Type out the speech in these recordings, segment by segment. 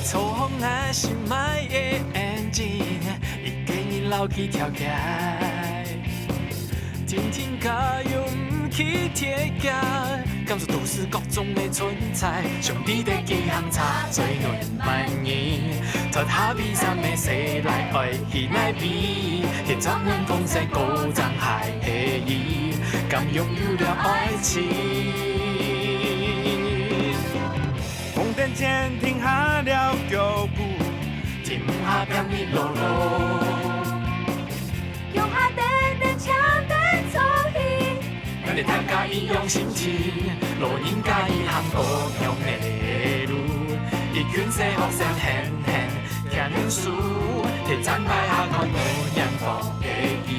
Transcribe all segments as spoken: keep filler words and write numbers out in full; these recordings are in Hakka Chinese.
坐好𠊎心愛个engine，一个人摎佢跳起。天天加油毋去停歇，感受都市各種个存在，兄弟的幾行車最暖滿意。脫下悲傷个細賴愛去哪位？天窗門風聲高漲還係佢，敢擁有了愛情？ 紅燈前停下了腳步，停下拼命路路。腳下等等，請等坐起。咱兜大家一樣心情，老人家一行各樣个路，一群細學生輕輕牽手，提站牌下看無眼光。 个佢，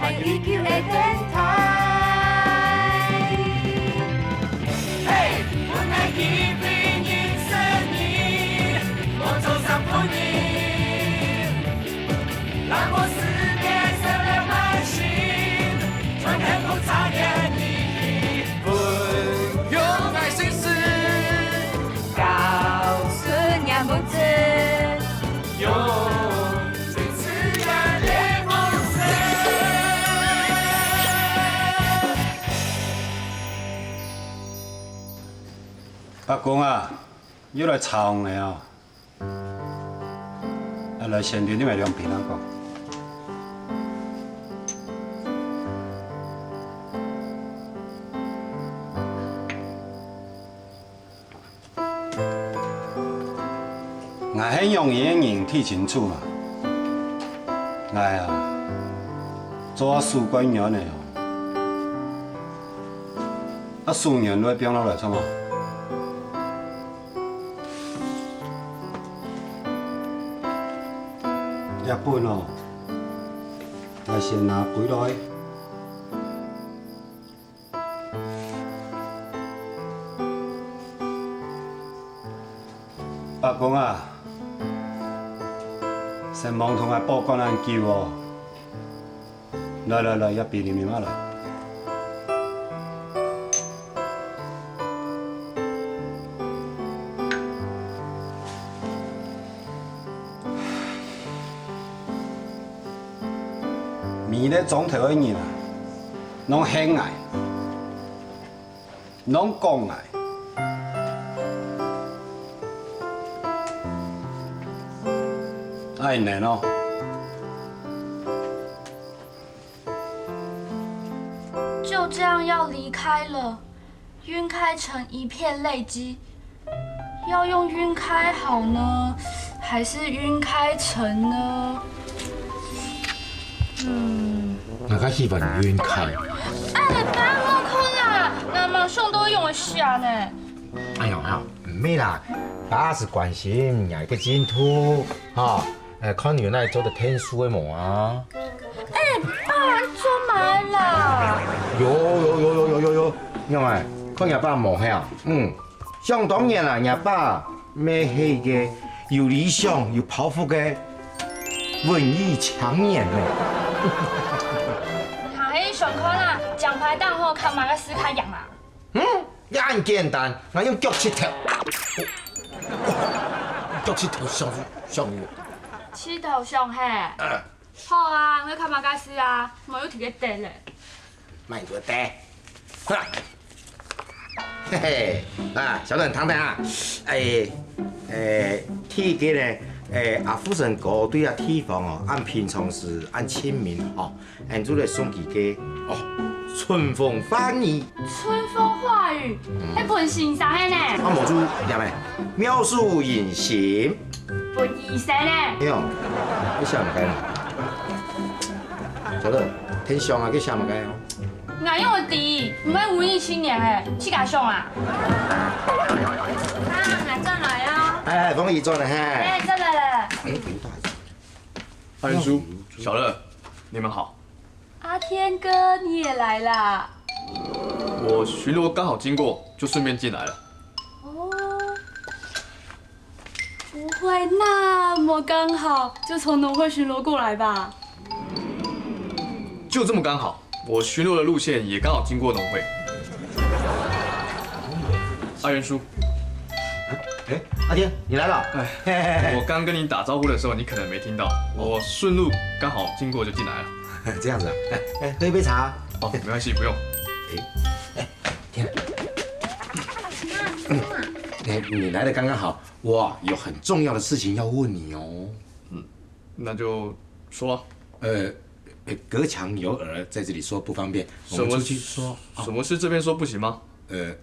萬一九个電台。嘿，分𠊎機會認識你，我做三分你，讓我世界燒了滿心，全幸福差點你，分用愛心事，告訴你不知，用 伯公啊，又來吵𠊎哦！啊，來，先對你兜兩邊啊講。 𠊎係仰形个人，你清楚嘛？𠊎啊，做下書館員个哦。啊，書員會放落來做麼？這本哦，𠊎先拿歸來。 伯公啊，承蒙同𠊎保管恁久哦。來來來，這杯你啉啊來。 每日庄頭个人啊，攏恨𠊎，攏講𠊎。恁樣哦。 就這樣要離開了，暈開成一片淚跡，要用暈開好呢，還是暈開成呢？嗯，𠊎較喜歡暈開。哎，你毋好睏啊，𠊎馬上都用得下呢。哎呀，哈，毋係啦，爸係關心你个進度，哈。 哎，看你哪做得𢯭手个無啊？哎，爸，你做麼个啦？有有有有有有有，仰仔，看若爸無係啊？嗯，想當然啦，若爸乜係一個有理想、有抱負个文藝青年呢。還係想看啊，獎牌當好，看麼个書較贏啊？ 嗯，也恁簡單，𠊎用腳趾頭。腳趾頭上去，上去。趾頭上嘿。好啊，𠊎看麼个事啊，無又提个得咧。慢一點得。哈，嘿嘿，啊，小等，等等啊，哎，哎，第一個呢，哎，阿福生哥對這地方哦，恁平常時恁親民吼。 恁就來送佢个，哦，春風化雨。春風化雨，嗯，係分先生个呢。啊，無就念咩，妙手仁心。分醫生呢。哎喲，你寫麼个呢？小樂，天想啊，佢寫麼个哦？𠊎仰會知，毋係文藝青年个，自家想啊。啊，𠊎轉來啊。哎，哎，鳳儀轉來嘿。哎，轉來了。哎，不打緊。 阿仁叔、小樂，你們好。阿天哥，你也來啦？我巡邏剛好經過，就順便進來了。哦，不會那麼剛好，就從農會巡邏過來吧？就這麼剛好，我巡邏的路線也剛好經過農會。阿仁叔，哎，阿天，你来了。哎，我刚跟你打招呼的时候，你可能没听到，我顺路刚好经过就进来了。这样子啊，哎，哎，喝一杯茶。哦，没关系，不用。哎，哎，天啊，哎，你来的刚刚好，我有很重要的事情要问你哦。嗯，那就说。呃，呃隔墙有耳，在这里说不方便，我们出去说。什么事这边说不行吗？呃，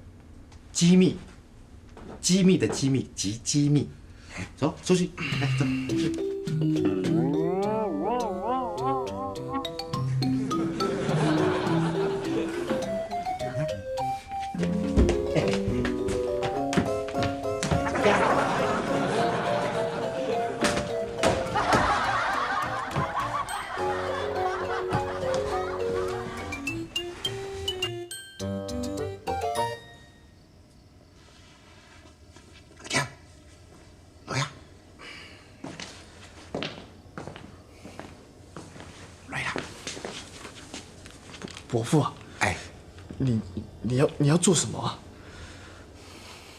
机密，机密的机密，极机密。哎，走，出去，来，走，出去。来呀，来呀，来呀！伯父啊，哎，你你要你要做什么啊？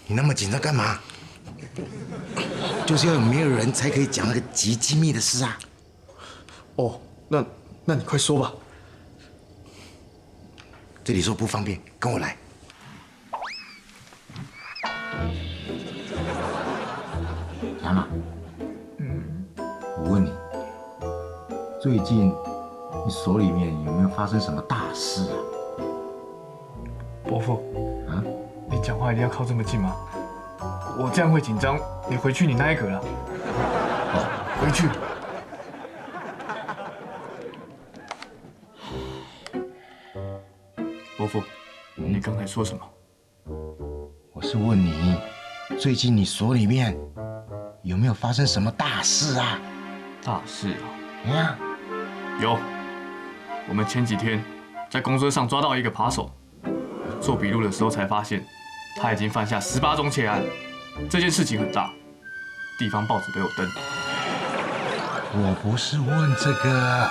你那么紧张干嘛？就是要有没有人才可以讲那个极机密的事啊。哦，那那你快说吧。这里说不方便，跟我来。杨啊，嗯，我问你，最近你所里面有没有发生什么大事啊？伯父，啊？你讲话一定要靠这么近吗？我这样会紧张，你回去你那一格了。哦，回去。伯父，你刚才说什么？我是问你，最近你所里面有没有发生什么大事啊？大事啊？哎呀，有，我们前几天在公车上抓到一个扒手，做笔录的时候才发现，他已经犯下十八宗窃案。这件事情很大，地方报纸都有登。我不是问这个，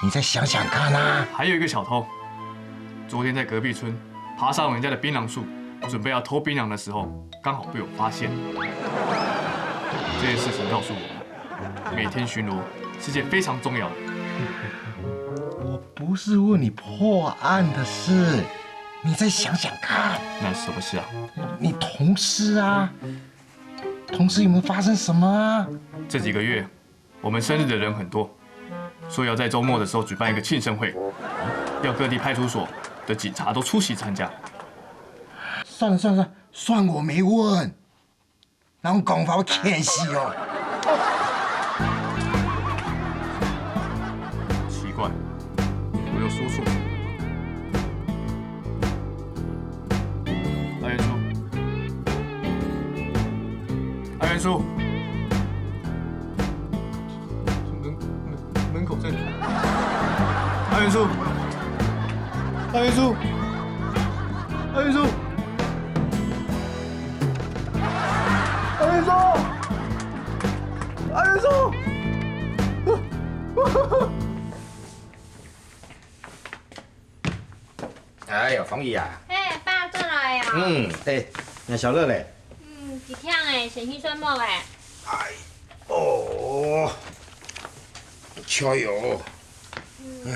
你再想想看啊。还有一个小偷，昨天在隔壁村爬上人家的槟榔树，准备要偷槟榔的时候，刚好被我发现。这件事情告诉我们，每天巡逻是件非常重要的。我不是问你破案的事，你再想想看。那是什么事啊？你同事啊，同事有没有发生什么啊？这几个月，我们生日的人很多，所以要在周末的时候举办一个庆生会，要各地派出所的警察都出席参加。算了算了算了，算我没问。 那种讲法，我气死哦！奇怪，我有说错什么吗？阿元叔，阿元叔，门门门口在哪？阿元叔，阿元叔，阿元叔。 阿元叔，阿元叔。哎呦，凤仪啊。嘿，爸转來啊。嗯，哎，若小樂咧？嗯，一天誒，先去睡目誒。哎，哦，加油。唉。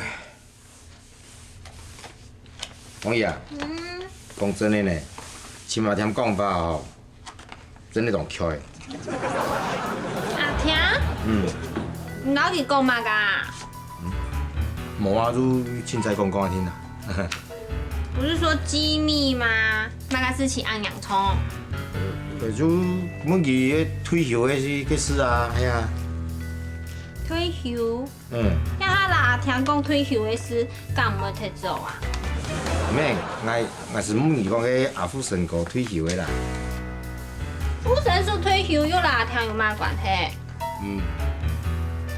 鳳儀啊，嗯，講真个呢，親媽聽講話吼，真个當𤸁。阿聽？嗯，你摎佢講麼个啊？無啊，就凊彩講講聽啊。不是說機密嗎？麼个事情恁嚴重？呃，就問佢退休个个事啊，係啊。退休？ 嗯。這下摎阿添講退休个事，敢毋會忒早啊？毋係，𠊎𠊎係問你講个阿富生哥退休个啦。富生叔退休又摎阿添有麼關係？嗯，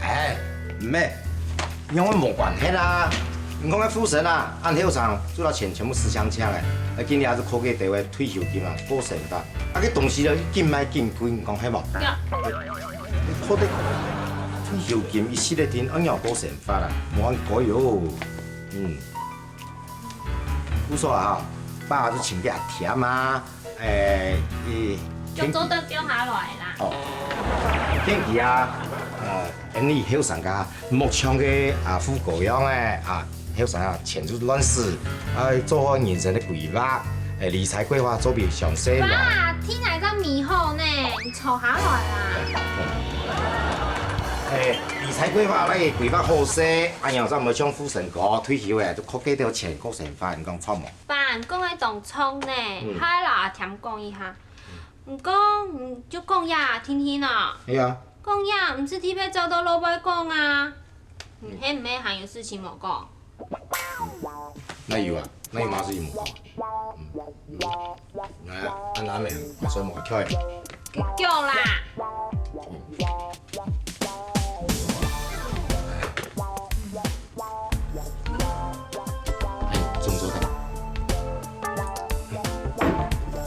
哎，毋係，仰會無關係啦？你看該富生啊，恁後生就摎錢全部使淨淨了，啊今年還係靠該兜仔退休金啊過生活，啊該東西了緊買緊貴，你講係無？ 靠得退休金一息仔定恁樣過生活啦，無恁該喲。嗯，毋錯啊，爸就請个阿添啊，誒，佢就做得降下來啦。哦，建議啊，呃，恁呢後生家，莫像个啊富哥樣个啊，後生啊錢就亂使，愛做好人生个規劃，誒，理財規劃做比詳細咯。爸，聽來个迷糊呢，你坐下來啦。誒，理財規劃愛規劃好勢，恁樣正毋會像富生哥退休誒，就靠該兜錢過生活，你講著無？爸，你講个當著呢，嗯。還愛摎阿添講一下。 毋過，你就講呀，聽聽啊。係啊。講呀，毋使特別走到老背講啊。你係毋係還有事情無講？哪有啊？哪有麼事情無講？嗯，嗯。來啊，恁暗暝，還睡無？起來。夠啦。嗯。 哎，怎麼做的？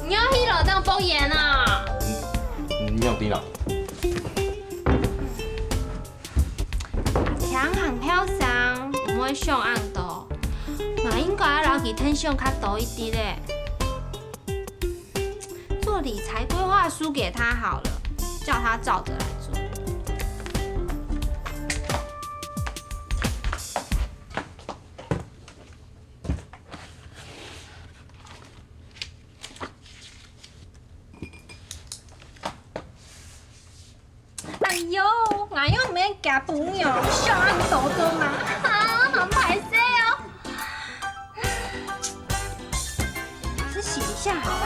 你愛去樓頂剝煙啊？嗯，嗯，你要聽了。天還後生，毋會想恁多，嘛應該摎佢𢯭手較多一息咧。 做理財規劃書給他好了，叫他照著來做。哎喲，𠊎又毋係佢餔娘，想恁多做麼？啊，好歹勢哦。還是寫一下好了。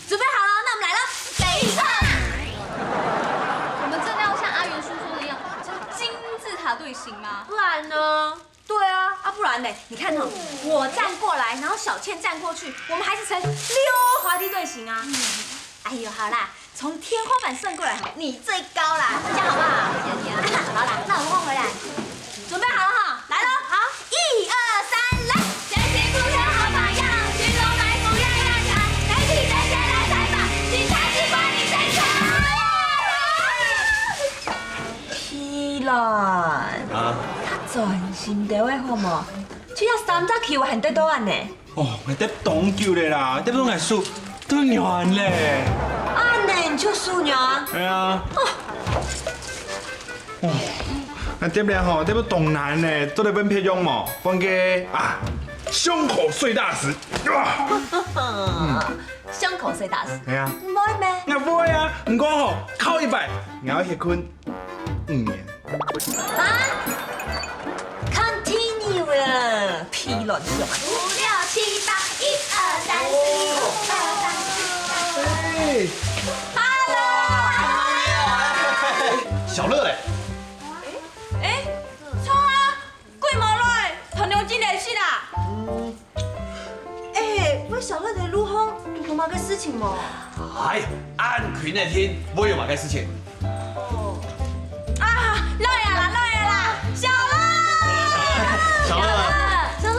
準備好了，那我們來了。等一下，我們真的要像阿元叔說的一樣，叫金字塔隊形嗎？不然呢？對啊，啊，不然呢？你看哦，我站過來，然後小倩站過去，我們還是呈溜滑梯隊形啊。哎呦，好啦， 從天花板算過來，你最高啦，這樣好不好？謝謝你啊。好啦，那我們換回來，準備好了哈，來了，好，一二三，來！學習故鄉好榜樣，徐榮來不要樣樣，媒體這些來採訪，警察機關你最強。屁卵！啊，較專心兜仔好無？就這三隻球還得到恁呢？ 哦，𠊎得當久咧啦，得到𠊎輸都軟咧。恁呢你就輸軟？係啊。哦，𠊎得咧吼，得到當難咧，做得分別用無？分个啊，胸口碎大石。啊，胸口碎大石。係啊。毋會咩？𠊎會啊，毋過吼，考一擺，𠊎愛歇睏五年。 啊？Continue了，屁卵用啊！五六七八，一二三四，五二三四。哎，Hello，小樂嘞？哎，著啊，幾晡來，頭腦真靈敏啊！ 哎，𠊎曉得个路項堵著麼个事情無？哎，恁近个天，會有麼个事情？哦，啊，來啊啦，來啊啦，曉得！曉得！曉得！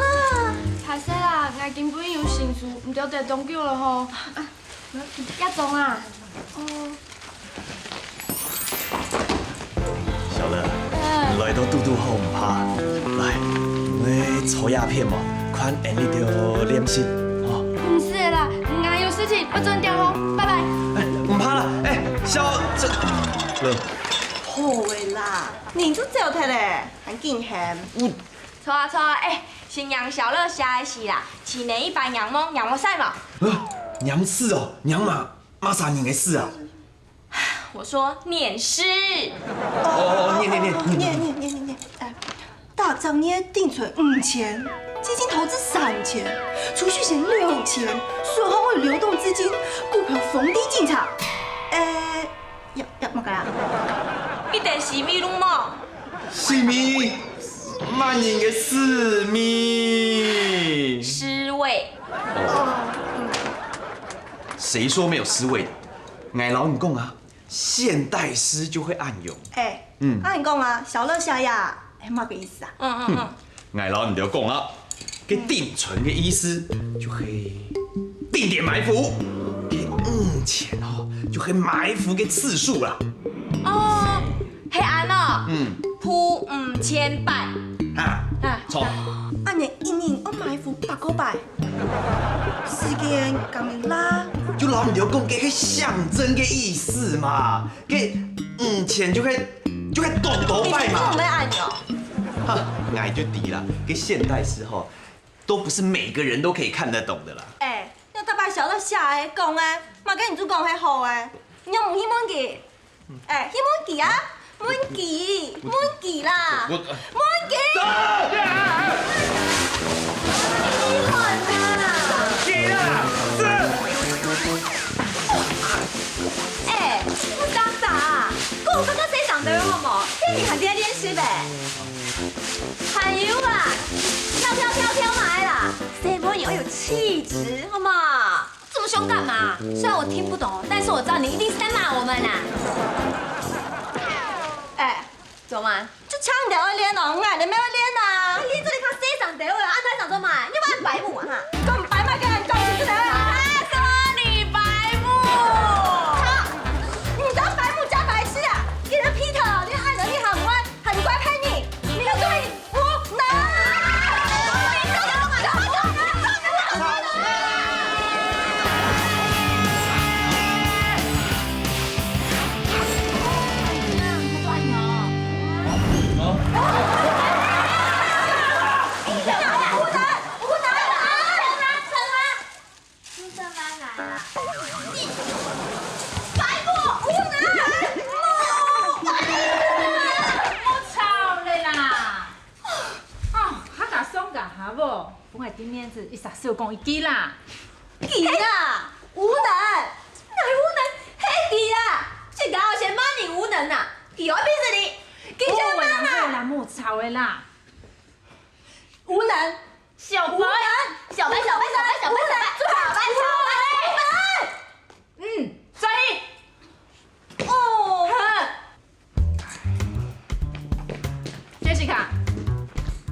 歹勢啦，𠊎今晡日有心事，毋知得當久了吼。啊，也中啊！哦。 曉得，嗯。來到堵堵好毋怕。來，你坐這片無？看𠊎兜練習，吼。毋使啦，𠊎有事情，愛轉店吼，拜拜。哎，毋怕啦，哎，小，這，好个啦，你就走忒咧，還緊喊。嗯。著啊，著啊，哎，先唸曉樂寫个詩啦，青年一班唸夢，唸會使無？呃，唸詩哦，唸麼，麼儕人个詩啊？ 我說念詩。哦，念，念，念，念，念。念，念，念，念，念。哎，大張念定存五千，基金投資三千，儲蓄險六千，順風會流動資金，股票逢低進場。哎，要，要麼个啊？一點四米攏無。四米？麼人个四米？詩味。哦，嗯。誰說沒有詩味的？ 𠊎摎你講啊，現代詩就會恁樣。哎，嗯。啊你講啊，曉樂寫呀，哎，麼个意思啊？嗯，嗯，嗯。𠊎摎你兜講啊，該定存个意思就係定點埋伏，該五千吼，就係埋伏个次數啦。哦，係恁哦。嗯。鋪五千擺。啊，啊。著。恁樣一日愛埋伏八個擺，時間敢會罅？就摎你兜講，該係象徵个意思嘛。該五千就係，就係當多擺嘛。你毋會恁樣。哈，𠊎就知啦，該現代詩吼， 都不是每個人都可以看得懂的啦。哎，你逐擺笑到寫个講个，麼个你就講係好个，你又毋去問佢？哎，去問佢啊，問佢，問佢啦，我，我，問佢。走！你看啊！你啦，走！哎，你打啥啊？講較細聲兜好無？天天還在練習呗。 還有啊，跳跳跳跳嘛的啦，細妹人要有氣質，好嗎？這麼兇幹嘛？雖然我聽不懂，但是我知道你一定是在罵我們啊。哎，走嘛，就搶你愛練哦，𠊎都無愛練啊。你這裡較細聲兜啊，恁大聲做麼个？你有無恁白目啊哈？講白目，跟人講清楚點。哎，什麼你白目？好，你知道白目加白痴啊？你的皮頭，你還能力很歪， 還怪別人，你對我哪？白目，無能！莫吵了啦！哦，客家上家下哦，分𠊎个面子，一儕少講一句啦。佢啊，無能！哪有無能？係佢啊！自家先罵人無能啊！佢愛逼死你！佢先罵嘛！好啦，莫吵了啦！無能！ 小白，小白，小白，小白，小白，小白，小白，小白。嗯，轉去。哦。Jessica，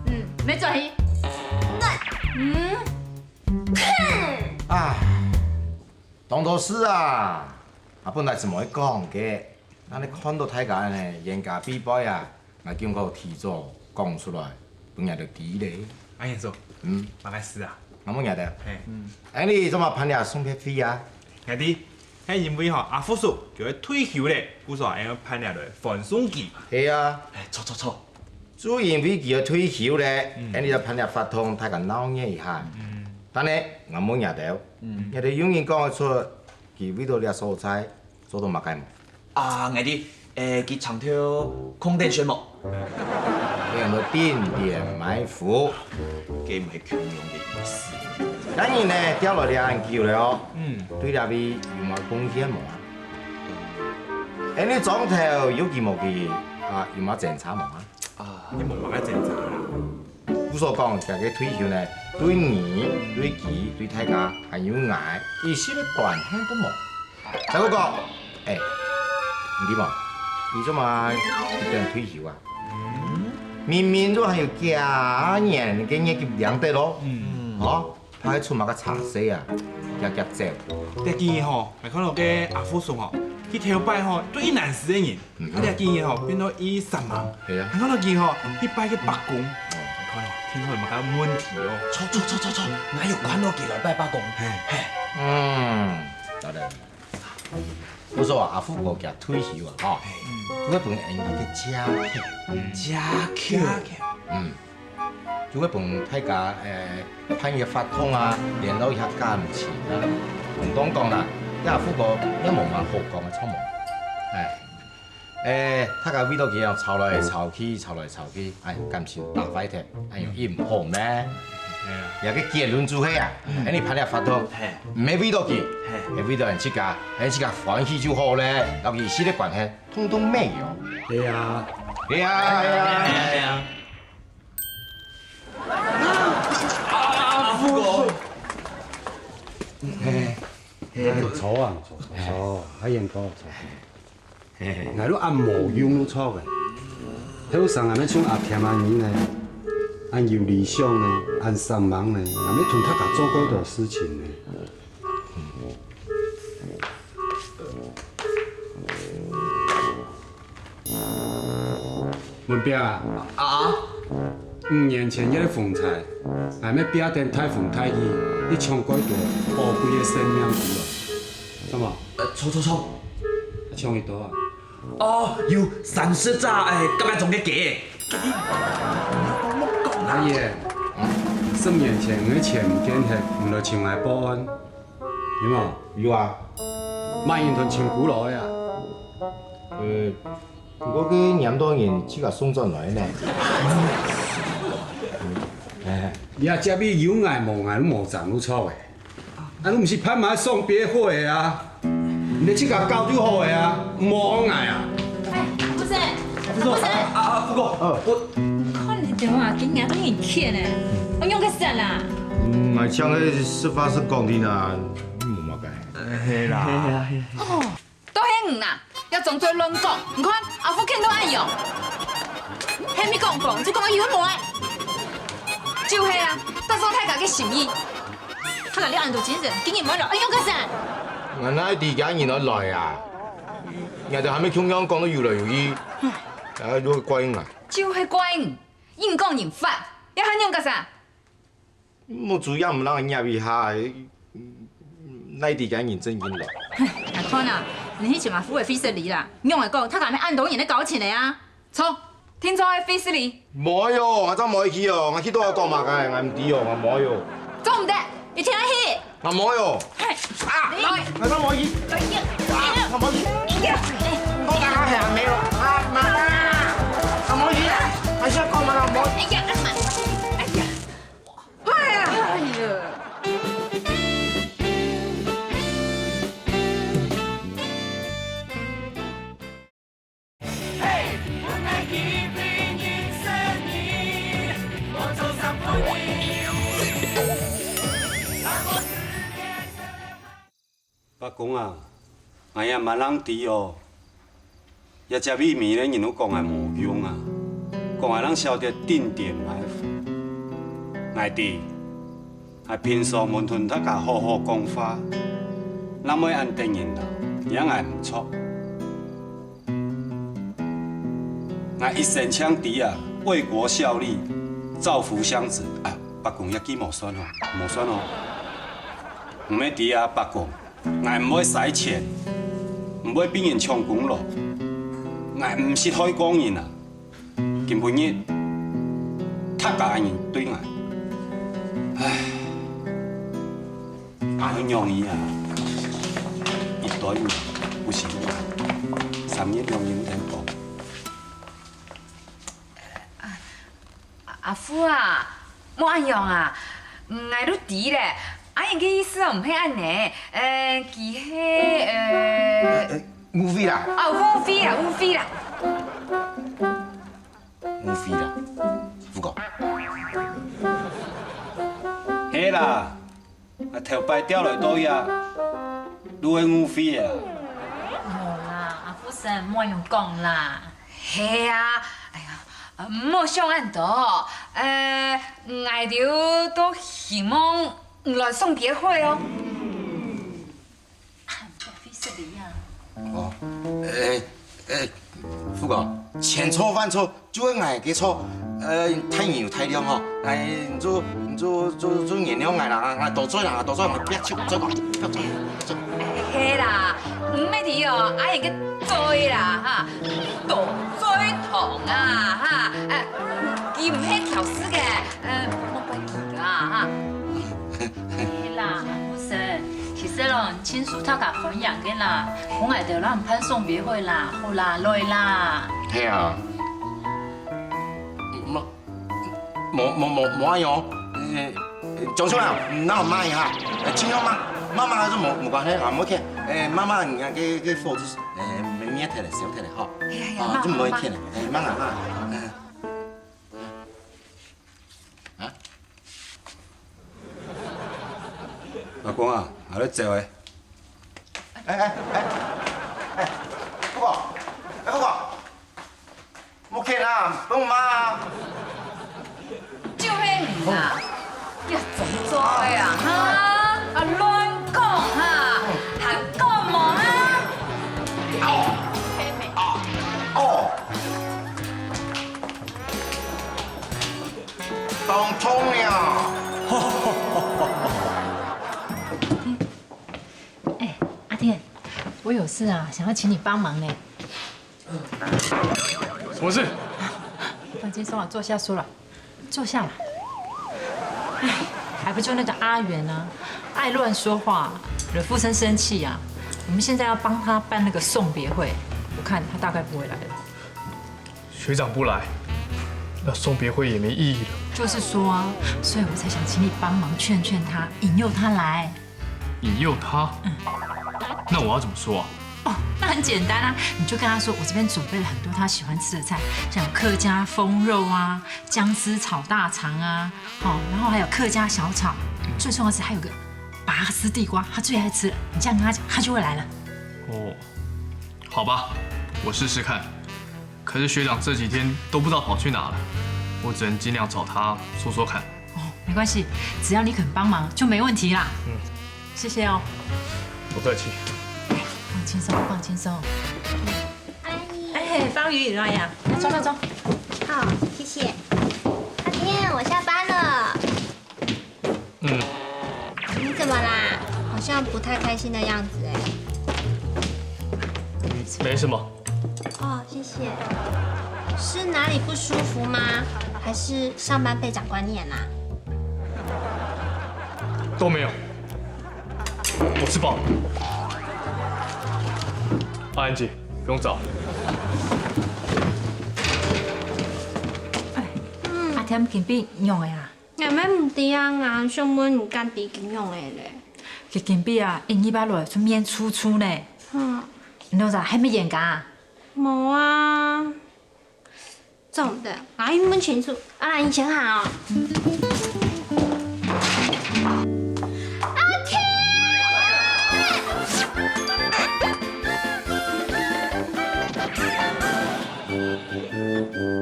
嗯，你轉去。嗯。啊，當多事啊，啊，本來係無愛講个， 恁呢看到大家恁呢冤家背背啊，𠊎今好提早講出來，分𠊎兜知咧。阿賢叔，嗯，麼个事啊？𠊎問𠊎兜，嘿，恁呢做麼辦這送別會啊？𠊎知，係因為吼阿福叔佢愛退休咧，故所愛辦這來歡送佢嘛。係啊，哎，著著著，就因為佢愛退休咧，恁呢就辦這活動，大家鬧熱一下。但係𠊎問𠊎兜，𠊎兜有人講得出佢為著這所在 做到麼个無？啊，𠊎知，誒，佢搶頭空等選無？該安到定點埋伏，該毋係共樣个意思。該人呢，調來這恁久了哦，對這位有麼貢獻無啊？恁呢莊頭有佢無佢啊，有麼爭差無啊？啊，你無麼个爭差啦。 故所講，這个退休呢，對你、對佢、對大家還有𠊎，一息个關係都無。再過講，誒，你知無？你做麼一定退休啊？明明都還有幾年个月給領得咯，吼，怕係出麼个差事啊，遽遽走。這幾日吼，𠊎看到个阿福叔吼，佢頭擺吼，都一難事个人。 啊，這幾日吼，變到異煞猛。係啊。還看到佢吼，去拜个伯公。哦。還看到，聽說有麼个問題哦。著著著著著，𠊎有看到佢來拜伯公。嘿。嘿。嗯，好个。故所啊，阿福哥佢退休啊，吼，就會分𠊎兜个借口。借口。借口。嗯。 就會分大家，誒，辦一个活動啊，聯絡一下感情啊。毋當講啦，這阿福哥也無麼好講个，著無？哎，誒，大家為著佢樣吵來吵去，吵來吵去，哎，感情打壞忒，哎喲，也毋好咩？這个結論就係啊，恁呢辦這活動，毋係為著佢，係為著𠊎自家，𠊎自家歡喜就好咧，摎佢一息个關係，通通沒有。係啊，係啊，係啊，係啊。 阿福哥。嘿，嘿，坐啊，坐，坐，阿賢哥，坐。嘿，嘿。𠊎都恁無用都坐个。後生還像阿添恁樣呢，恁有理想呢，恁煞猛呢，𠊎乜同大家做過多事情呢。文彪啊，啊？五年前个風颱，𠊎乜避等大風大雨，去搶過多寶貴个生命出來，著無？呃，著著著。搶幾多啊？ 哦，有三十隻，哎，甲仔種个雞。阿姨，十年前你个錢毋見忒，你來尋𠊎報案，有無？有啊。麼人同尋過來啊？呃，毋過佢撿到人自家送轉來呢。哎，這隻位有𠊎無𠊎都無正路著欸。 啊，你毋係拍馬上別會啊？你自家搞就好个啊，莫愛𠊎啊！哎，阿福生，阿福生，啊，啊，福哥，呃，我看你兜啊，今日都很欠呢，我用个啥啦？嗯，𠊎請个實話實講定啊，無麼个。係啦。哦，都係你啦， 也總做亂講。你看，阿福肯都恁樣，還未講過，就講有个無个。就係啊，打著大家个心意。大家了恁多精神，竟然無來，哎喲，該啥？𠊎哪知厥人愛來啊？𠊎兜還未共樣講到有來有去，哎，都怪𠊎。就係怪你，人講人煩，也還用个啥？ 目珠也毋讓𠊎睨一下，哪知厥人正經來。𠊎看啊，你去尋阿福个費斯利啦，仰會講，大家乜恁多人个交情个啊？著，定著係費斯利。無喲，𠊎正無愛去哦，𠊎去到愛講麼个，𠊎毋知哦，𠊎無愛哦。做毋得，一定愛去。𠊎無愛哦。嘿，啊，來，𠊎正無愛去。哎呀，啊，𠊎無愛去。哎呀，我剛剛還沒有，啊，媽媽，𠊎無愛去啊，還是要講媽媽無愛。哎呀，哎呀。 哎呀！哎呀！伯公啊，𠊎也毋係恁知哦。這隻位面个人都講𠊎無用啊，講𠊎正曉得頂點𠊎。𠊎知，𠊎平常無同大家好好講話，正會恁得人惱，也𠊎毋著。 𠊎一生淨知啊，為國效力，造福鄉子啊，伯公這句無算哦，無算哦。毋係知啊，伯公，𠊎毋會使錢，毋會分人搶功勞，𠊎毋識害過人啊。今晡日，大家恁樣對𠊎，唉。 阿娘姨啊，一段不行，三日兩日天講。阿，阿福啊，莫恁樣啊，𠊎都知咧，阿英个意思毋係恁呢，呃，佢係，呃，呃，誤會啦。哦，誤會啦，誤會啦。 誤會啦，福哥。係啦，啊頭擺調來到這，都係誤會个啦。無啦，阿福生，莫恁樣講啦。係啊，哎呀，呃，莫想恁多。呃，𠊎兜都希望你來送別會哦。 哦，欸，欸，福哥，千錯萬錯，就係𠊎个錯。呃，大人有大量吼，欸，你就，你就，就，就原諒𠊎啦，𠊎多嘴啦，多嘴，𠊎別出，再講，別出，再講。係啦，毋係你哦，阿英个嘴啦，哈，多嘴糖啊，哈，欸，佢毋係挑事个，呃，莫怪佢啦，哈。 係啦，阿福生，其實咯，盡受大家歡迎个啦，分𠊎兜摎你辦送別會啦，好啦，來啦。係啊，無，無，無，無，無愛哦。呃，張秀蘭，你拿我罵一下，呃，盡量罵，罵罵還係無，無關係啊，無OK。呃，罵罵人家个，个火就，呃，滅忒了，燒忒了，吼。哎呀呀，啊，就無OK了，哎，罵啊罵。 啊？阿公啊，𠊎來走欸。哎哎哎哎，福哥，哎福哥，莫客氣啦，分𠊎罵啊。就啊，要怎么做呀？哈，啊，乱讲哈，还讲么啊？哦，哦，当聪明啊！哎，阿天，我有事啊，想要请你帮忙呢。什么事？放轻松啊，坐下说了。 坐下来。哎，还不就那个阿元啊，爱乱说话，惹富生生气啊。我们现在要帮他办那个送别会，我看他大概不会来了。学长不来，那送别会也没意义了。就是说啊，所以我才想请你帮忙劝劝他，引诱他来。 引诱他？那我要怎么说啊？哦，那很简单啊，你就跟他说，我这边准备了很多他喜欢吃的菜，像客家封肉啊、姜丝炒大肠啊，哦，然后还有客家小炒，最重要的是还有个拔丝地瓜，他最爱吃了。你这样跟他讲，他就会来了。哦，好吧，我试试看。可是学长这几天都不知道跑去哪了，我只能尽量找他说说看。哦，没关系，只要你肯帮忙就没问题啦。嗯，谢谢哦。不客气。放轻松，放轻松。阿姨，哎，方瑜，来呀，来坐，坐，坐。好，谢谢。阿天，我下班了。嗯，你怎么啦？好像不太开心的样子哎。没什么。哦，谢谢。是哪里不舒服吗？还是上班被长官念啊？都没有。 我吃饱了。阿兰姐，不用找。哎，阿添今晡日仰仔啊？𠊎乜毋知啊，𠊎想問你敢知佢仰仔咧？佢今晡日啊，一二八落來就面臭臭呢。嗯。你仰仔，還無冤家啊？無啊。 總的，𠊎愛問清楚，阿蘭你先行哦。阿天！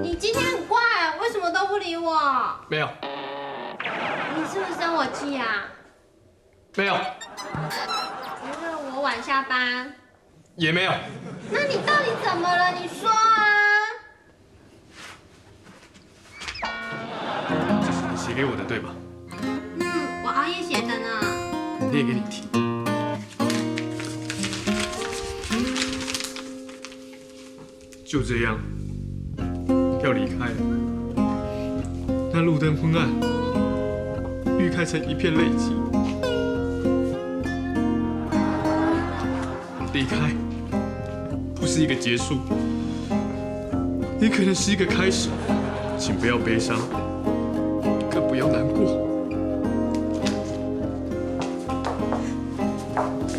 你今天很怪，為什麼都不理我？沒有。你是不是生我氣啊？沒有。因為我晚下班。 也沒有。那你到底怎麼了？你說啊！這是你寫給我的，對吧？嗯，我熬夜寫的呢。我念給你聽。就這樣，要離開了。那路燈昏暗，欲開成一片淚跡。 離開不是一個結束，也可能是一個開始。請不要悲傷，更不要難過。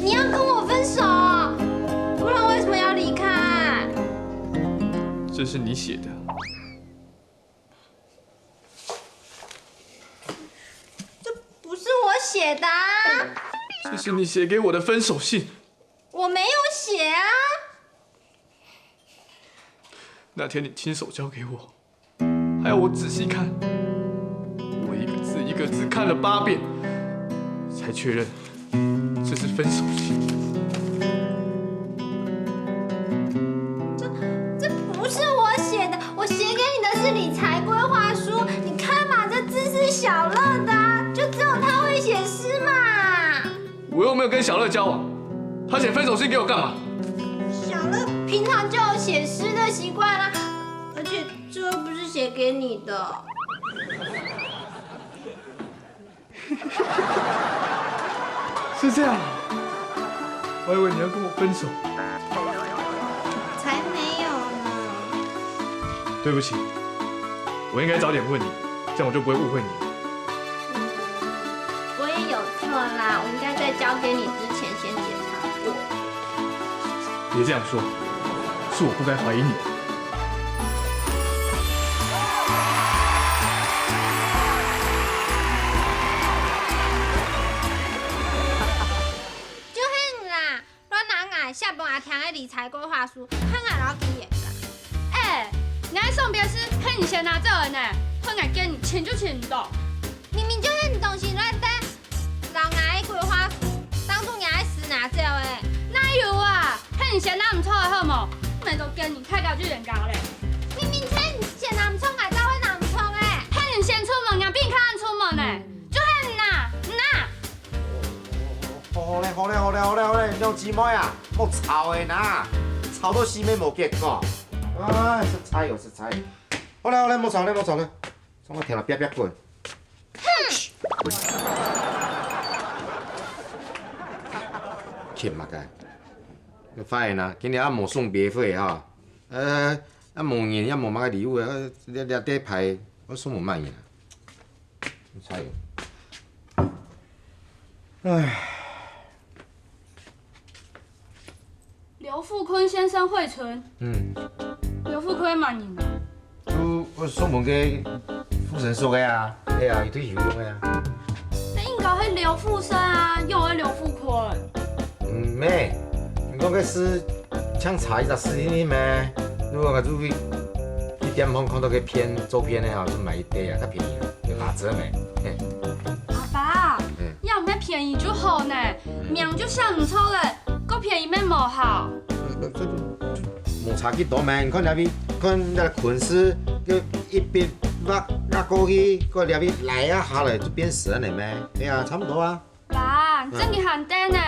你要跟我分手？不然為什麼要離開？這是你寫的。 這不是我寫的啊。這是你寫給我的分手信。我沒有寫啊。那天你親手交給我，還要我仔細看，我一個字一個字看了八遍，才確認 這是分手信。這，這不是我寫的，我寫給你的是理財規劃書。你看嘛，這字是小樂的啊，就只有他會寫詩嘛。我又沒有跟小樂交往，他寫分手信給我幹嘛？小樂平常就有寫詩的習慣啊，而且這又不是寫給你的。 是這樣啊，我還以為你要跟我分手。才沒有呢。對不起，我應該早點問你，這樣我就不會誤會你了。我也有錯啦，我應該在交給你之前先檢查過。 別這樣說，是我不該懷疑你。就係你啦，亂拿𠊎寫分阿添个理財規劃書，害𠊎摎佢冤家。哎，你个送別詩係你先拿走个呢，害𠊎見你尋就尋毋到。當心亂擲，摎𠊎个桂花樹當作若个屎拿走欸。哪有啊？係你先拿毋著个好無？毋係都見你大家就冤家咧。明明係你先拿毋著，𠊎正會拿毋著欸。係你先出門，𠊎比你較晏出門呢。就係你拿，你拿。好咧，好咧，好咧，好咧，好咧，兩姊妹啊，莫吵咧啦，吵到死也無結果。唉，實在哦，實在。好咧，好咧，莫吵咧，莫吵咧。 總愛聽了啪啪滾。譴麼个？你發現啊，今日也無送別會哈。呃，也無人，也無麼个禮物，呃，這這這排我送分麼人啊？你猜哦。唉。 劉富坤先生會診。嗯。劉富坤係麼人啊？就𠊎送分个婦產所个啊，係啊，佢退休用个啊。該應該係劉富生啊，仰會劉富坤？毋係，你講个係像差一隻字定定咩？如果𠊎就去去店項看著該片，做片个吼，就買一垤啊，較便宜啊，有打折無？嘿。阿爸，嗯。愛買便宜就好呢，名就寫毋著咧，過便宜乜無效。 無差幾多嘛，你看這位，看這个坤字，就一筆畫畫過去，過這位來啊下來就變成恁樣嘛，係啊，差毋多啊。爸，你正經還得呢，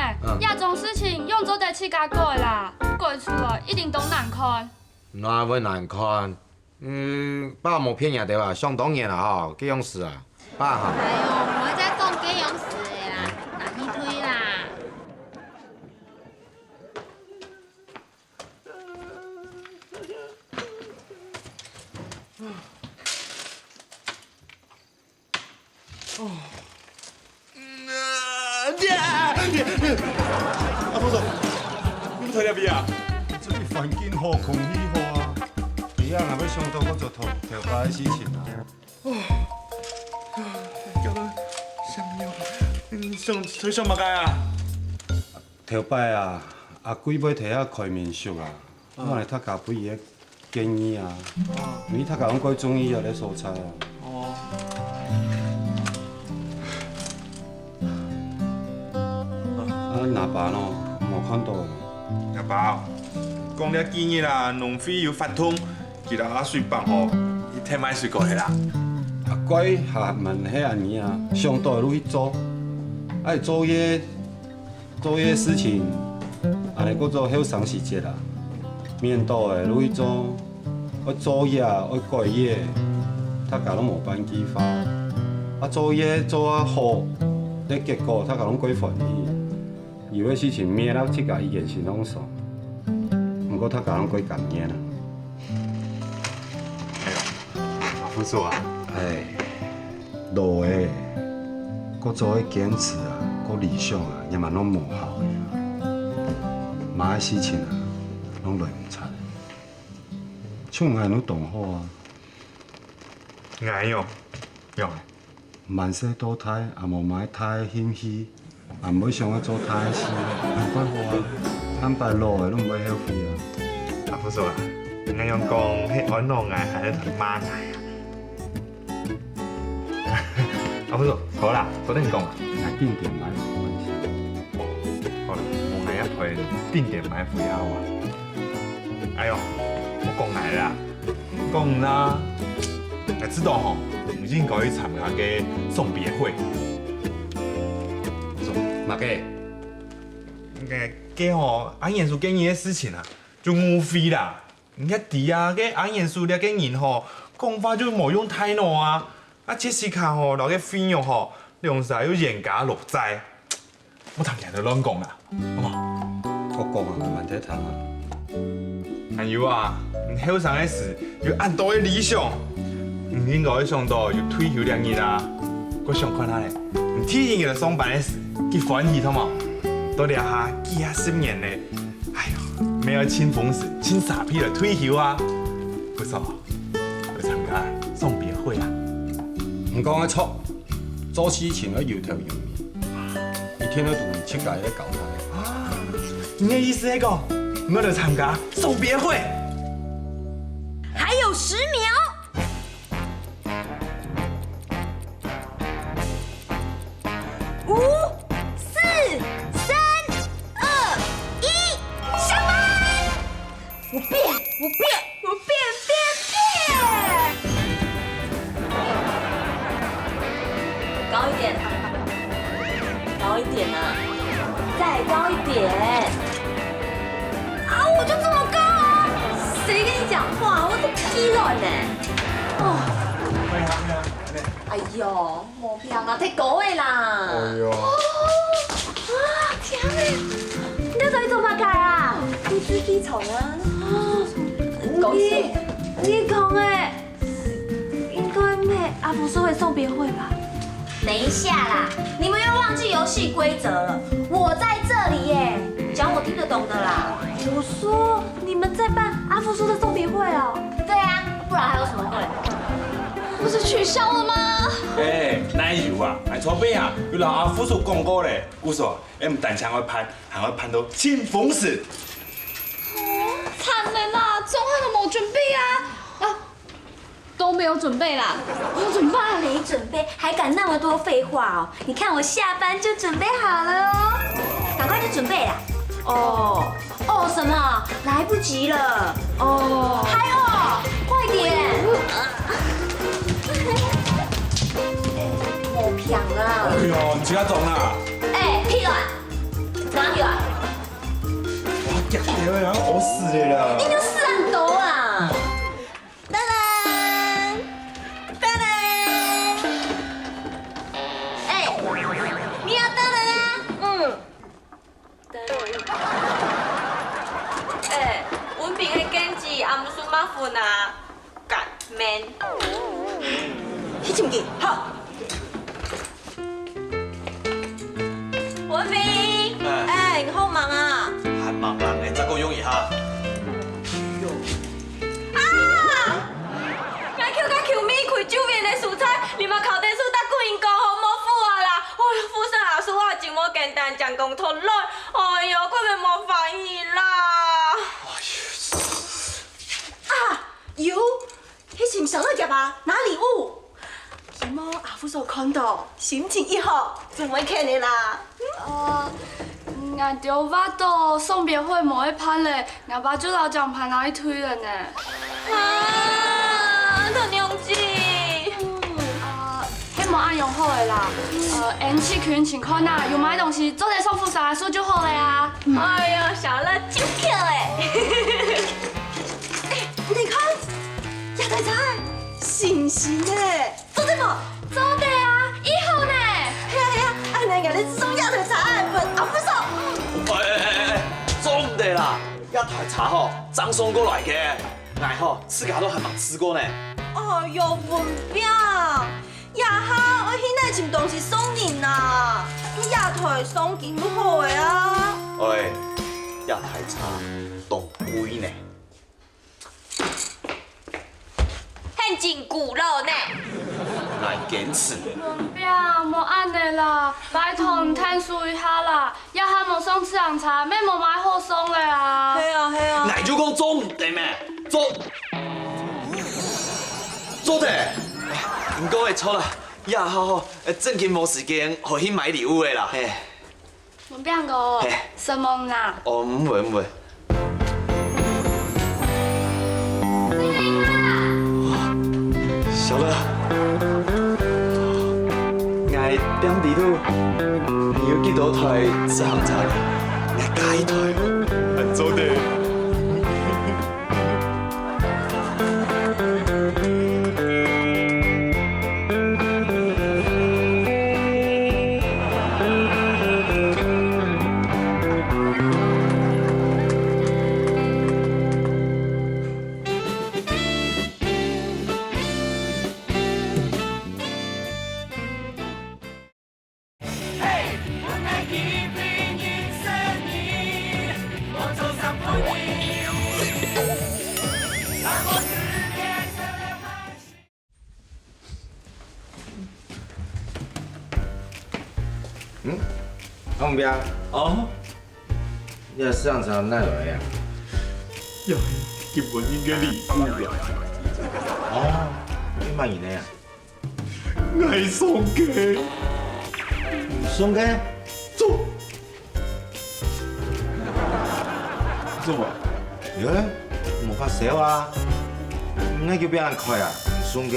這種事情仰做得自家改啦，改出來一定當難看。哪會難看？ 嗯，爸無騙你兜啊，想當然啊吼，該樣式啊，爸哈。哎喲，莫再講該樣式个啦，拿去退啦。哦。嗯，啊，啊，阿福叔，你毋在這位啊？這位環境好，空氣好啊。佢啊，若會想著𠊎做頭頭擺个事情啊。哦，搞到想尿。嗯，想，在想麼个啊？頭擺啊，阿貴會佇遐開民宿啊，𠊎來讀家分佢个 建議啊，因為大家攏蓋中意這个所在啊。哦。啊，若爸呢，無看著。若爸哦，講這幾日啊，農會有發動，佢摎阿水伯吼，去替賣水果去啦。啊，該還吂係恁樣啊，想著就去做，愛做業 做業事情，恁樣過做後生時節啊，面對个就去做，愛做業啊，愛改業，大家攏無半句話。啊，做業做啊好，該結果大家攏蓋歡喜。有个事情搣到自家一言心浪爽，毋過大家攏蓋甘願啊。哎喲，阿福叔啊，哎。 老个，過做个堅持啊，過理想啊，也嘛攏無效个啊。麼个事情啊，攏來毋掣。像𠊎就當好啊。𠊎喲，仰仔？萬事到大，也無麼个大个興趣，也毋會想愛做大个事，還怪好啊。坦白老个攏毋會後悔啊。阿福叔啊，你恁樣講，係安到𠊎還係罵𠊎啊？ 阿福叔，好啦，做得你講啊。𠊎定點買回家。好啦，𠊎也陪你定點買回家啊。哎喲，莫講𠊎啦，講啦，𠊎知道吼，你應該去參加該送別會。送麼个？該，該吼，阿賢叔建議个事情啊，就誤會啦。 你也知啊，該阿賢叔這个人吼，講話就無用大腦啊。啊，Jessica吼，摎該惠玉吼，兩儕又冤家路窄。莫聽佢兜亂講啦，好無？𠊎講啊，慢慢仔聽啊。還有啊，你後生个時有恁多个理想，你應該會想到有退休這日啊。𠊎想看下咧，你第一日來上班个時，幾歡喜，著無？到這下幾下十年咧， 哎喲，乜愛盡風神、盡沙鼻來退休啊！不錯，來參加送別會啊！你講个著，做事情愛有頭有尾，一定愛注意自家个交代。啊，你个意思係講，𠊎來參加送別會？還有十秒。我变，我变，我变变变！高一点，高一点啊，再高一点！啊，我就这么高啊！谁跟你讲话？我是P卵呢！哦。哎呦， 無平啊，忒高个啦！哎喲，啊，天啊！你到底做麼个啊？不知低頭啊！你，你講个，應該毋係阿福叔个送別會吧？等一下啦，你們又忘記遊戲規則了。我在這裡耶，講我聽得懂的啦。我說，你們在辦阿福叔的送別會哦。對啊，不然還有什麼會？不是取消了嗎？哎，哪有啊？𠊎昨晡啊，有摎阿福叔講過咧，故所，俺毋單淨會辦，還會辦到盡豐盛。哦，慘了啦，中漢都無準備啊！啊，都沒有準備啦，我要怎麼辦？沒準備，還敢那麼多廢話哦？你看我下班就準備好了哦，趕快就準備啦。哦，哦什麼？來不及了。哦，還哦，快點！哎，無平啊！哎喲，你自家裝啦！哎，屁卵，拿起來！哇，夾掉了，然後屙屎了啦！你就屎恁多啊！ 噔噔，噔噔。哎，你也噔噔啊？嗯。噔噔。哎，文斌个根基，阿姆斯馬芬啊，干面。去尋佢，好。 文斌，哎。哎，你好忙啊？還吂啦，𠊎再過用一下。啊！𠊎求甲求毋開，周邊个蔬菜，連續敲電視逐個人講好無好啊啦！哎喲，富盛阿叔啊，真無簡單，正講討論，哎喲，根本無歡喜啦！啊，有！ 去尋小樂夾啊，拿禮物。希望阿福叔看到，心情一好，準會肯个啦。呃，𠊎兜話到送別會無愛辦咧，𠊎爸就摎獎牌拿去退了呢。啊，大娘子。呃，係無恁樣好个啦。呃，𠊎去尋尋看啊，有麼个東西做得送富盛阿叔就好了啊。哎喲，小樂就巧欸。 哎，你看，這台車，新新个，做得無？做得啊，已好呢。係啊係啊，恁樣𠊎兜送這台車分阿福叔。哎哎哎哎，做毋得啦！這台車吼，正送過來个，𠊎吼，自家都還吂試過呢。哎喲，文斌，這下愛去哪尋東西送人啊？這台送緊就好个啊。哎，這台車當貴呢。 還真古老呢。𠊎堅持。文斌，莫恁樣啦，拜託你𢯭手一下啦，這下無送自行車，乜無麼个好送了啊。係啊係啊。𠊎就講做毋得咩，做，做得。你講个著啦，這下吼，正經無時間好去買禮物个啦。嘿。 文斌哥，嘿。承蒙啦。哦，毋會毋會。小樂，𠊎店裡肚還有幾多台自行車，𠊎加一台，恁做得。嗯，阿文斌。哦。你个自行車哪來个啊？呀，今晡日个禮物啊。哦，你麼人个啊？ 𠊎送个。送个？做。做麼？耶，無發燒啊！你愛叫別人開啊？送个。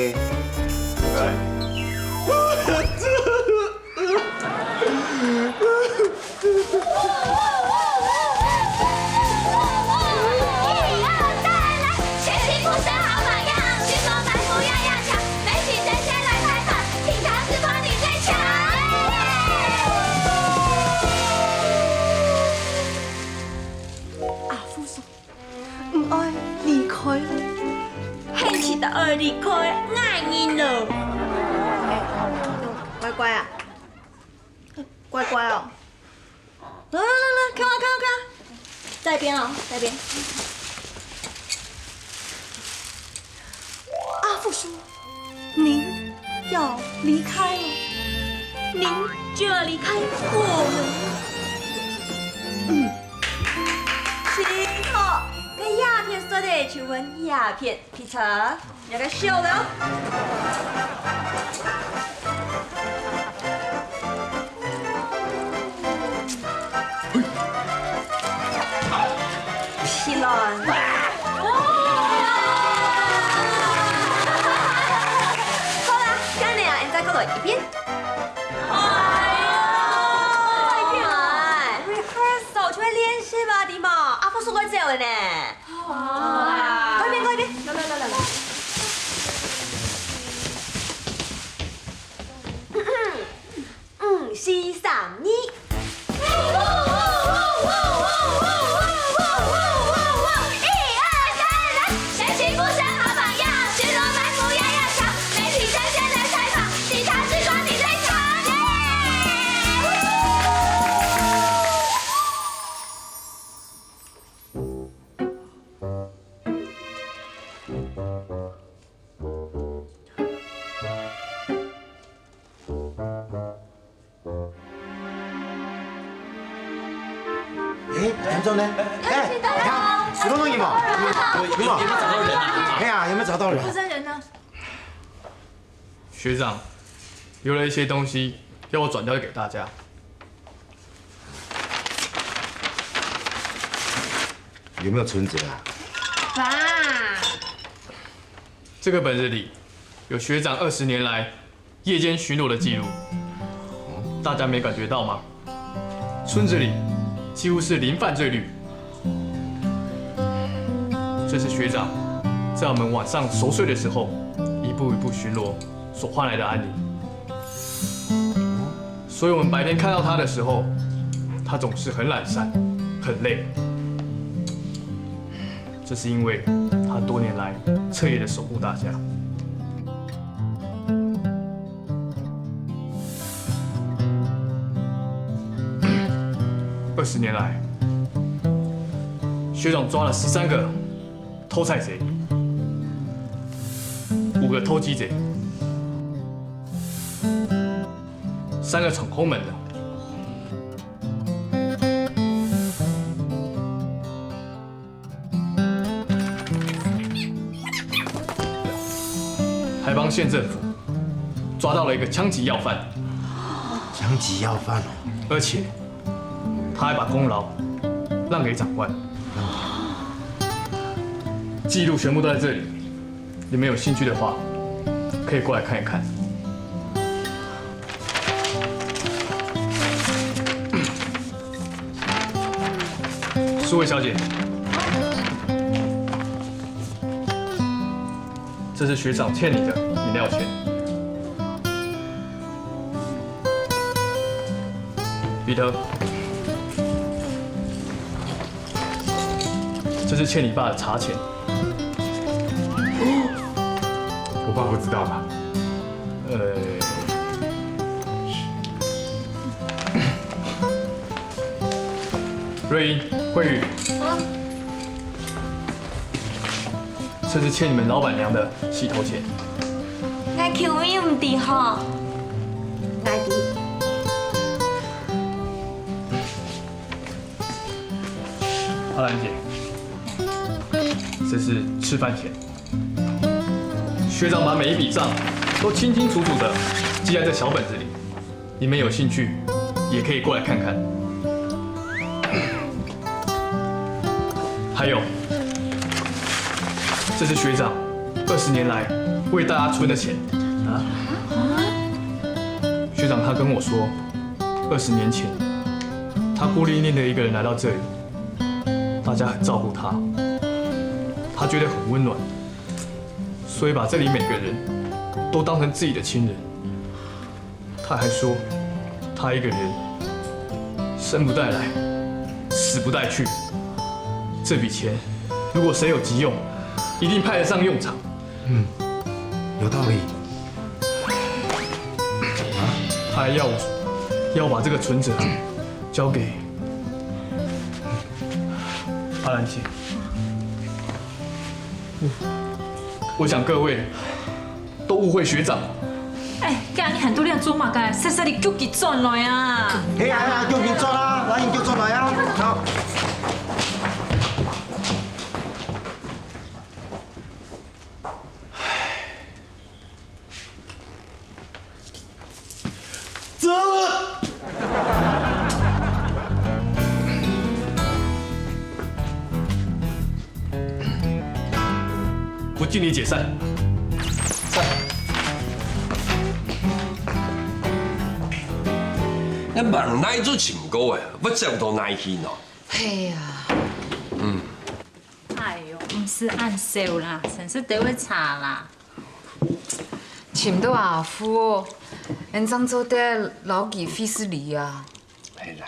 阿富叔，毋愛離開了。現在就愛離開，愛人了。乖乖啊，乖乖哦。來來來來，看我看我看我，這邊哦，這邊。阿富叔，您要離開了，您就要離開我們。嗯，辛苦，該鴉片說的，請問鴉片。 皮草，你个笑了。起來。好啦，該恁樣啊，你再過來一遍。哎呦，哎，rehearsal就係練習嘛，對嘛？阿富叔愛走了呢。 哇！快點，快點！來來來來來。五、四、三、二。一二三，來！誰是不是好榜樣？許多白富呀呀强，媒体争先来采访，其他时光你最强。耶！ 哎，严总呢？哎，你看，有没有看到？有没有？有没有找到人啊？哎呀，有没有找到人？主持人呢？学长留了一些东西，要我转交给大家。有没有存折啊？爸，这个本子里有学长二十年来 夜间巡逻的记录，大家没感觉到吗？村子里几乎是零犯罪率。这是学长在我们晚上熟睡的时候，一步一步巡逻所换来的安宁。所以我们白天看到他的时候，他总是很懒散、很累。这是因为他多年来彻夜的守护大家。 二十年来，学长抓了十三个偷菜贼，五个偷鸡贼，三个闯空门的。 还帮县政府抓到了一个枪击要犯，枪击要犯哦。而且他还把功劳让给长官。记录全部都在这里，你们有兴趣的话，可以过来看一看。 苏慧小姐，这是学长欠你的饮料钱。彼得，这是欠你爸的茶钱。我爸不知道吧？呃， 瑞英、慧宇，这是欠你们老板娘的洗头钱。𠊎求你毋知吼，𠊎知。阿兰姐，这是吃饭钱。学长把每一笔账都清清楚楚的记在这小本子里。 你们有兴趣，也可以过来看看。还有，这是学长二十年来为大家存的钱啊。学长他跟我说，二十年前他孤零零的一个人来到这里，大家很照顾他，他觉得很温暖，所以把这里每个人都当成自己的亲人。他还说，他一个人生不带来，死不带去。这笔钱如果谁有急用，一定派得上用场。有道理。他还要我要把这个存折交给阿兰姐。我想各位都误会学长。哎，今日你喊到你做麼个？煞煞你叫佢轉來啊！係啊，係啊，叫佢轉啊，來，叫轉來啊！好。不敬礼解散。散。你問哪做尋過誒，會走到哪去呢？係啊，哎喲，毋使恁愁啦，先食兜仔茶啦。尋到阿富哦，𠊎正做得摎佢會失禮啊。係啦。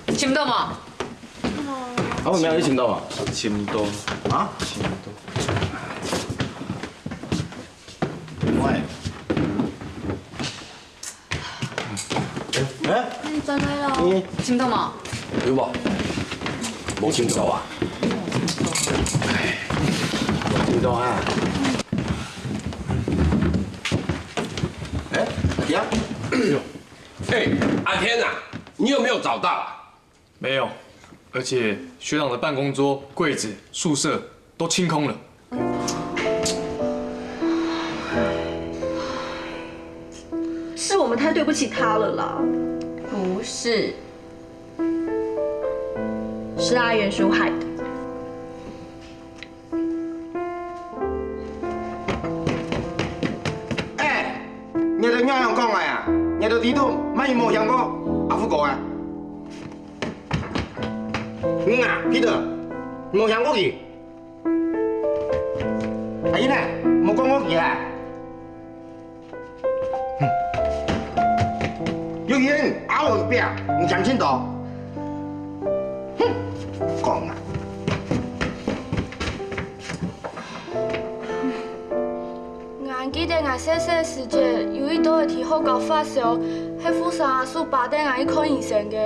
尋到無？阿文，你尋到無？尋到。啊？尋到。喂。哎，你轉來咯。你尋到無？有無？無尋到啊？尋到啊？哎，呀，哎，阿天啊，你有没有找到啊？没有，而且学长的办公桌、柜子、宿舍都清空了。是我们太对不起他了啦。不是，是阿元叔害的。哎，你兜仰般講个啊？你兜知道麼人無聽過阿富哥啊？你啊，彼兜無聽過佢？阿英呢？無講過佢啊？ 有人咬我一邊，你講清楚。哼，講啊！ 𠊎記得𠊎細細時節，有一到个在學校發燒，係富生阿叔巴帶𠊎去看醫生个。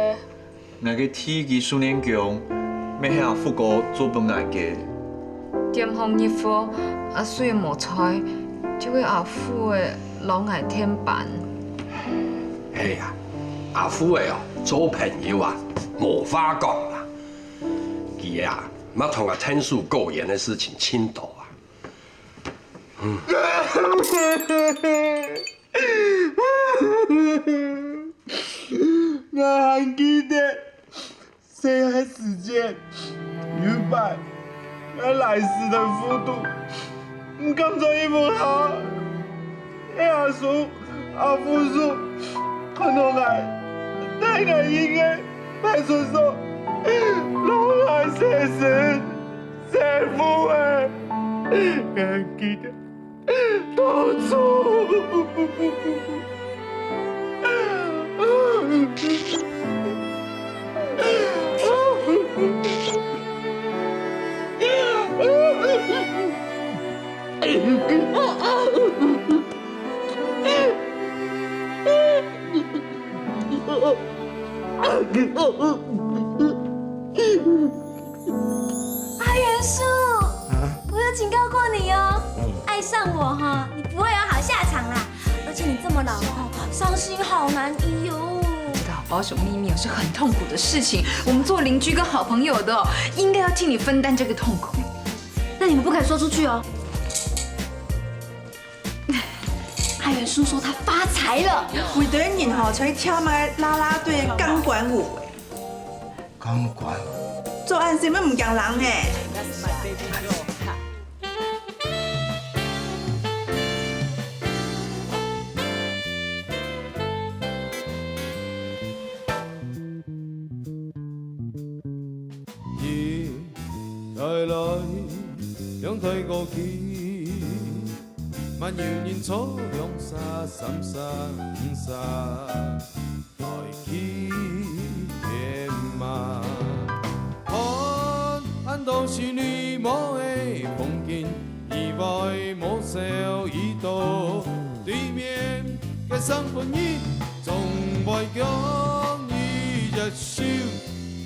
𠊎个第一支手電弓，乜係阿富哥做分𠊎个。點紅入伙，阿水無在，就係阿富仔摎𠊎添煩。係啊，阿富仔哦，做朋友啊，無話講啦。佢啊，乜同𠊎𢯭手果園个事情盡多啊。 𠊎還記得，細漢時節，有一擺，𠊎賴屎在褲肚，毋敢著衣服下，該阿叔、阿富叔看到𠊎，帶𠊎去該派出所，摎𠊎洗身、洗褲仔。𠊎記得 當初。阿元叔，我有警告过你哦，爱上我哈，你不会有好下场啦。而且你这么老了哦，伤心好难医哦。知道保守秘密哦是很痛苦的事情，我们做邻居跟好朋友的哦，应该要替你分担这个痛苦。那你们不可以说出去哦。阿元叔说他发财了，有个人吼，在跳卖啦啦队钢管舞。钢管？做恁細乜毋驚冷嘿？一台來，兩台過去，還有人坐兩儕、三儕、五儕，來去天馬。看恁多心內無个風景，意外無笑已到對面个生分人，總會共你一手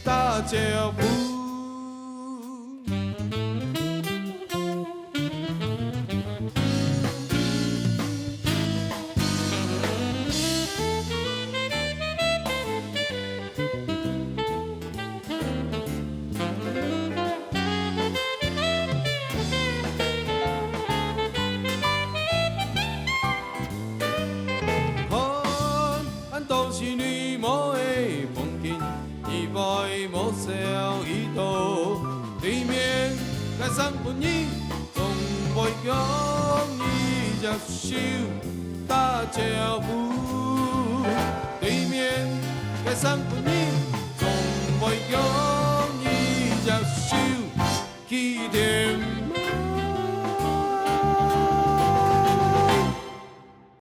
打招呼。 看恁多心內無个風景，意外無笑已到對面个生分人，總會共你一手打招呼。對面个生分人，總會共